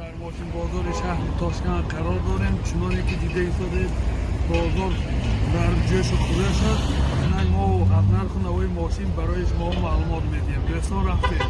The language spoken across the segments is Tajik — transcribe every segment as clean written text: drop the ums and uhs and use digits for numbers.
Дар мошинбозори шаҳри Тошканд қарор дорем. Чуноне ки дида истодед, бозор дар ҷӯшу хурӯш аст. Инак мо аз нарху навои мошин барои шумо маълумот медиҳем. Дӯстон, рафтем.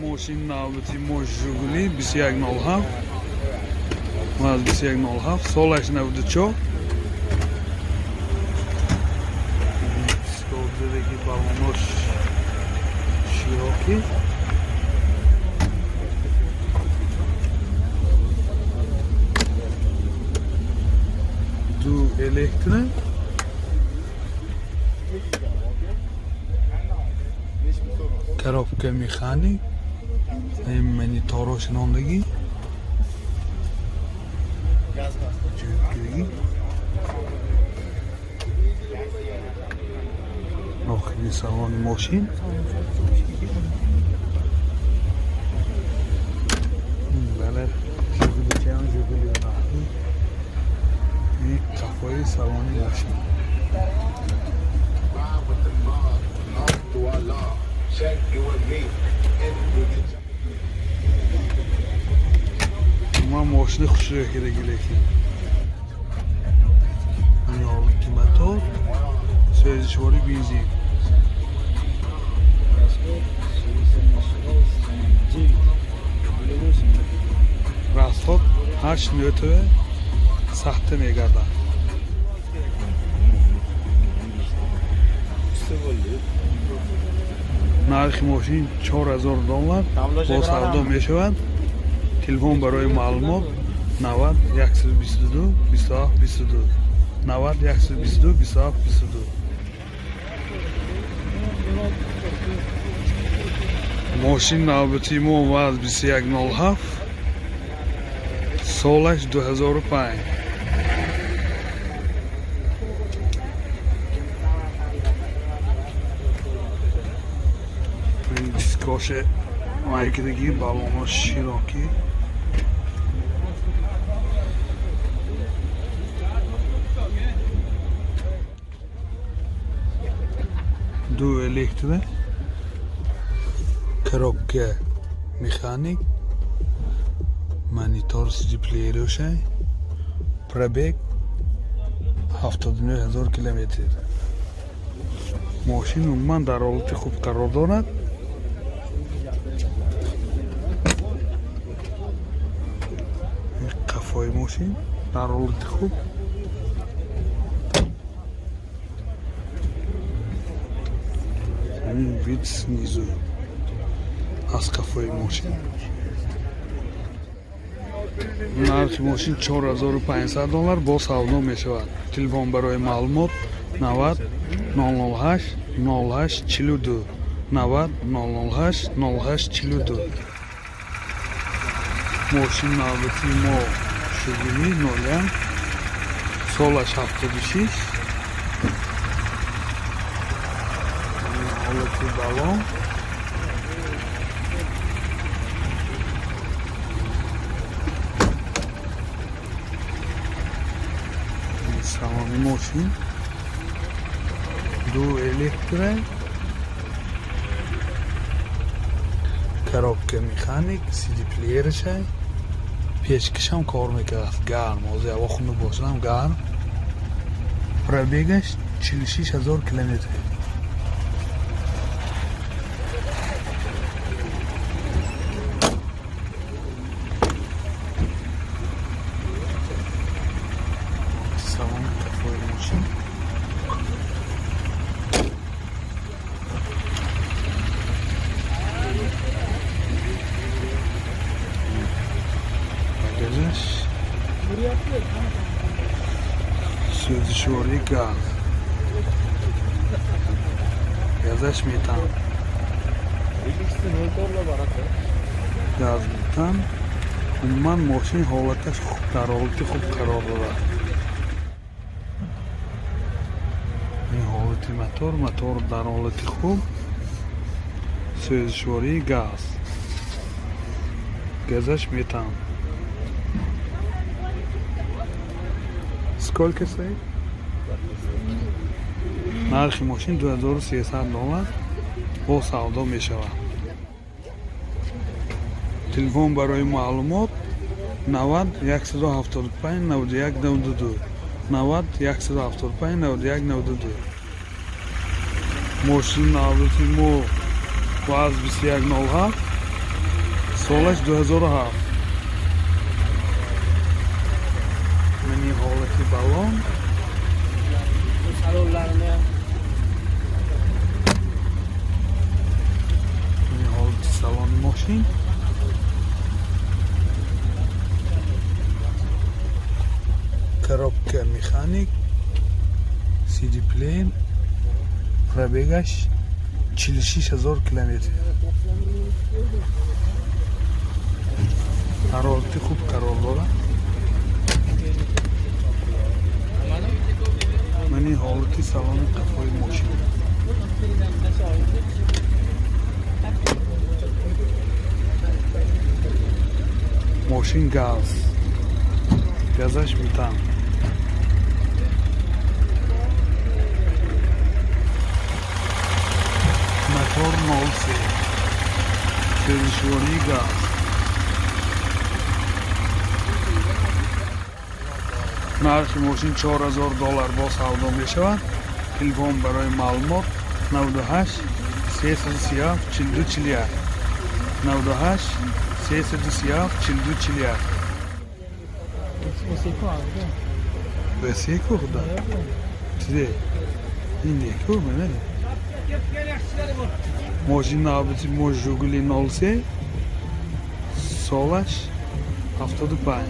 Мошин навбати мо Жигули 2107, МАЗ 2107, солаш 94. Столзадаги, балонош широкӣ. Ду электро. Коробка механик, мониторош нондагӣ, ҷӯбгирӣ, дохили салони мошин. Бале, Жигуличаам, Жигули қафои салони мошин. Ман мошини хушрӯя кираги, лекин ки мотор, сӯзишворӣ бензин. Расход 8 нӯтове сахта мегардад. Нархи мошин 4000 доллар, бо савдо мешавад. Телефон барои маълумот: 90 122 27 22, 90 122 27 22. Мошин навбати мо ВАЗ 2107, солаш 2005. Дискоше майкидаги, балонош широкӣ. Ду электро, коробка механик, монитор, CD плеерошай. Пробег 79 000 километр. Мошин умуман дар ҳолати хуб қарор дорад. Қафои мошин дар ҳолати хуб. Вид снизу, аз қафои мошин. Нархи мошин 4500 доллар, бо савдо мешавад. Телефон барои маълумот: 90 008 08 42, 90 008 08 42. Мошин навбати мо Жигули 01, солаш 76. Ҳолати балон. Салони мошин. Ду электро, коробка механик, CD плеерашай. Печкашам кор мекард, гарм. Ҳозир ҳаво хунук бошадам, гарм. Пробегаш 46 000 километр. Салони қафои мошин. Багажаш, сӯзишворӣ газ, газаш метан. Газ бутан. Умуман мошин ҳолаташ хуб, дар ҳолати хуб қарор дорад. Ин ҳолати мотор, мотор дар ҳолати хуб, сӯзишвории газ. Газаш метан. Сколько стоит? Нархи мошин $2300 бо савдо мешавад. Телефон барои маълумот 90 175 91 92, 90 175 91 92. Мошин навбати мо ВАЗ 2107, солаш 2007. Мани ҳолати баллон. Мани ҳолати салони мошин. Коробка механик, CD плеер, пробегаш 46 000 километр. Дар ҳолати хуб қарор дорад. Мани ҳолати салони қафои мошин. Мошин газ. Газаш метан. Мотор 03. Сӯзишвории газ. Нархи мошин $4000 бо савдо мешавад. Телефон барои маълумот 98 337 42 41, 98 337 42 41. Васеку худа. Тиде. Ин неку мене. Мошин навбати мо Жигули 03, солаш 75.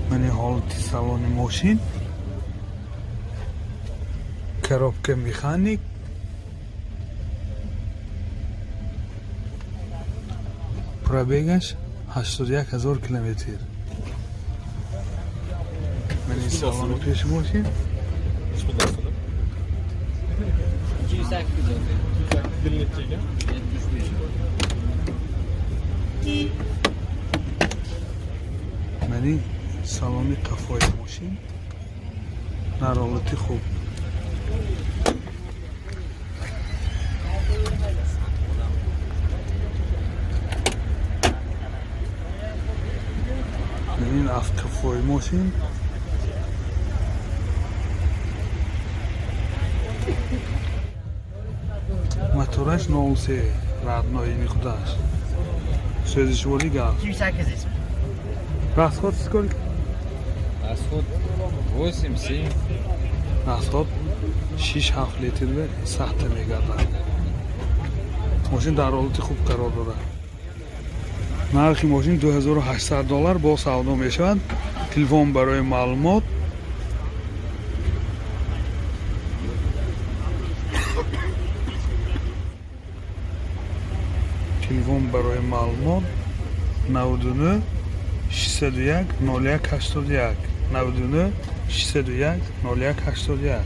Мани ҳолати салони мошин. Коробка механик. Пробегаш 81 000 километр. Мани салони пеши мошин. 208. Nechaga? 75. Мани салони қафои мошин дар ҳолати хуб. Ин аз қафои мошин. Мотораш 03, родной худаш. Сӯзишворӣ газ. 208. Расход сколько? Расход 8, 7. Расход 6-7 литр бе сахта мегардад. Мошин дар ҳолати хуб қарор дорад. Нархи мошин $2800 бо савдо мешавад. Телефон барои маълумот 99 601 01 81, 99 601 01 81.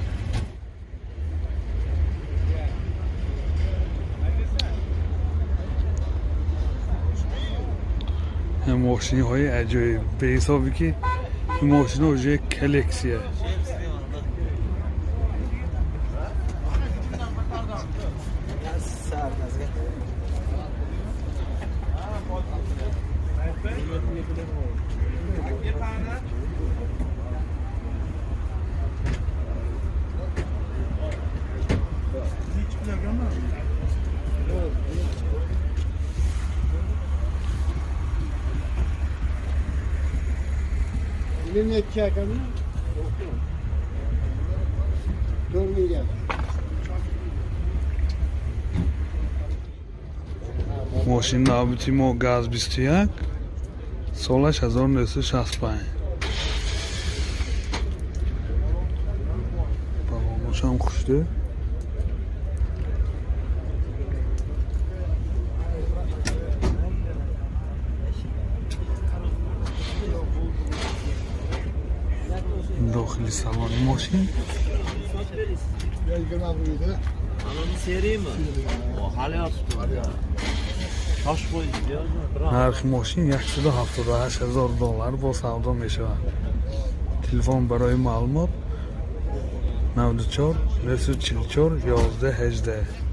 Мошиниҳои аҷоиб беҳисобе ки ин мошино уже коллексия. Necha akami? 4 milliard. Мошин навбати мо ГАЗ 21, солаш 1965. Салоншам хушрӯ. Дохили салони мошин. Нархи мошин 178 ҳазор доллар бо савдо мешавад. Телефон барои маълумот 94 944 11 18.